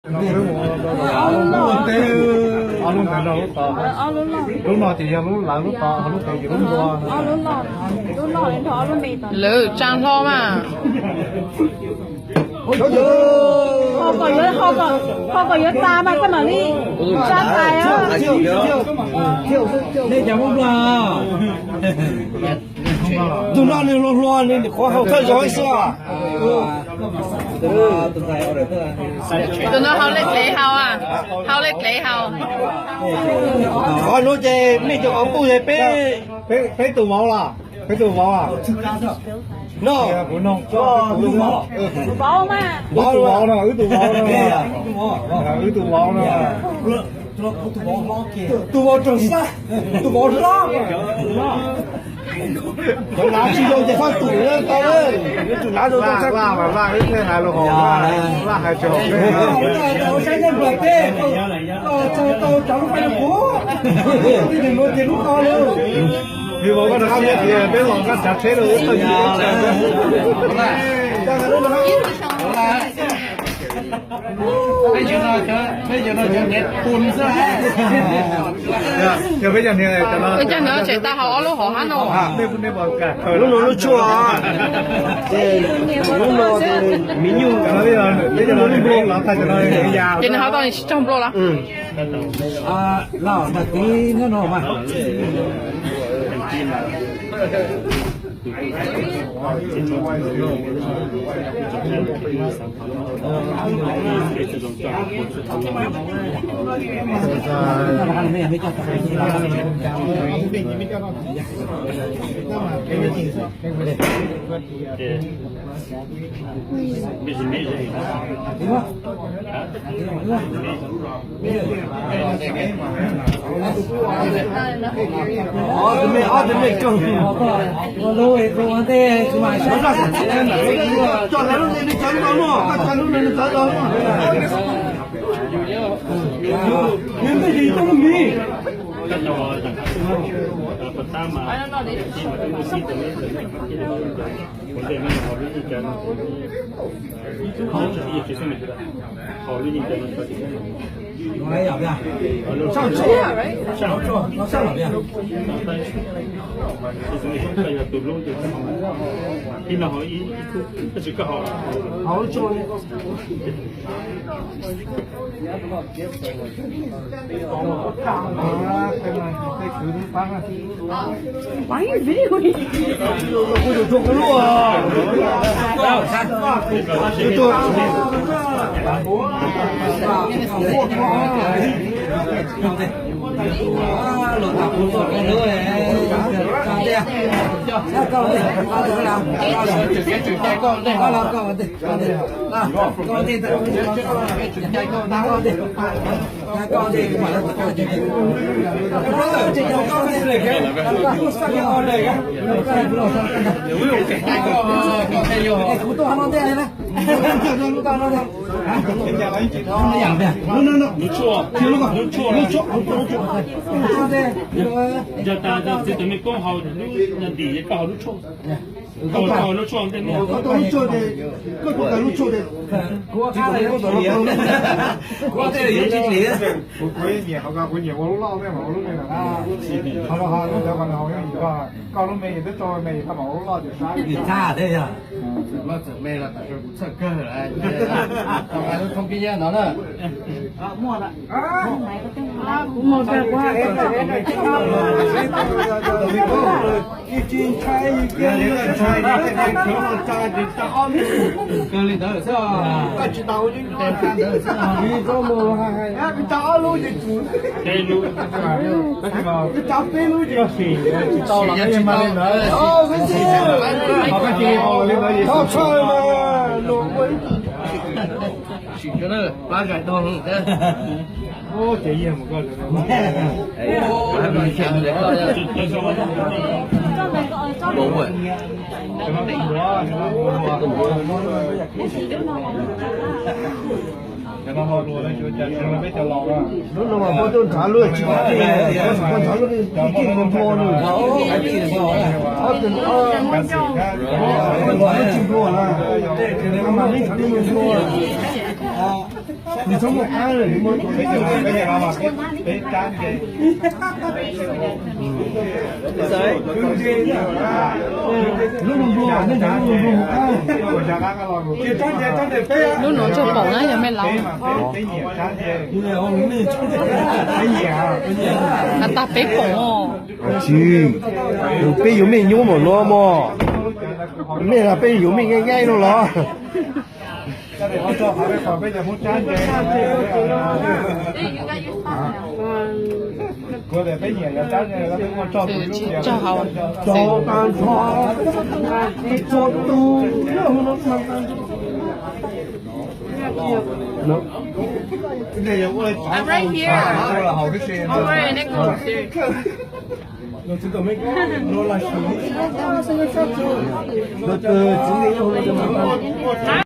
Ob lub ntawd no lub tod, lub no ces yog lub lawv lub tod, lub pem ces lub npua. Lawv tsaa hlo mas. Ho kom yuav txav mas koj mam li tsa tais os. Nej cov Hmoob Nplog, tus no nws hluas hluas, nws qhuav haus thawj zaug xwb. Tus no haus lej dlev haus, haus lej dlev haus. Qhov nuav ces nej cov qhov npuj ces peb, peb tus vauv los, peb tus vauv. No, tus vauv no, wb tus vauv no, wb tus vauv no. Tus vauv rog xab, tus vauv hlob. Cov lav tsis zoo ces faj tum tau, yuav tsum lav zoo tau. Vaj, Vaj, Vaj, wb thiaj hais los hov, Vaj hais tsis haum. Tau saib nyob nplog teb, tau tau tsav lub faj lub kuv, tij nws luag ces lub qhov lawm. Vim vauv koj rov qab tias peb los koj tsav tsheb rau wb tau yim. Peb cov no, peb cov no cov niam pun xwb. Yog peb cov niam, peb cov no tseem tau haus ob lub hauv hab no. Lub no lub tshuaj, lub no miv nyuj, peb cov no lub npua. Ces nws haus tau tsis tsaug npua los? Los mas tiv nyob no mas. Nco tas txiv tus me koob haus lub ntim, koj haus lub tshuaj. Koj haus lub tshuaj ntej, koj tus lub tshuaj ntej. Kuv nyiam, kuv nyiam ua lub loj, nej mas ua lub me. Koj lub me twb tau me, koj mam ua lub loj ces sab. Loj txawm me los tam sim kuv txhawj kawg lawm, thoob pib nyob no na. Kuv mus kawg kuv ha. Ib tsis ntshai, ib tsis ntshai, tsa tsa ob lub. Kawg li ntawd xwb. Tsis tau ntawd xwb. Tsa ob lub ces tsum. Tsa peb lub ces tsis tau los tsis tau. Txhob txhawj mas, luag ua ib tug. Sim kawg na, plab zais dog. Ces yog mus koj. Lub no mas muab tuaj nrhav lub tsis, muab nrhav lub tij nplua nws. Ob tug, ob tug tsis nplua na. Mas neb nrhav lub nplua. Nws txhob muaj qab, peb, peb, peb, peb, lub nus nplooj, nej nyob lub nus nplooj mus qab. Lub nuav tsuag paum na yog mej laus. Has tas peb paum os. Tsis, peb yuav mej nyuaj mog no mog. Mej las peb yuav mej nyaij nyaij no los. I'm right here. Over and then go upstairs.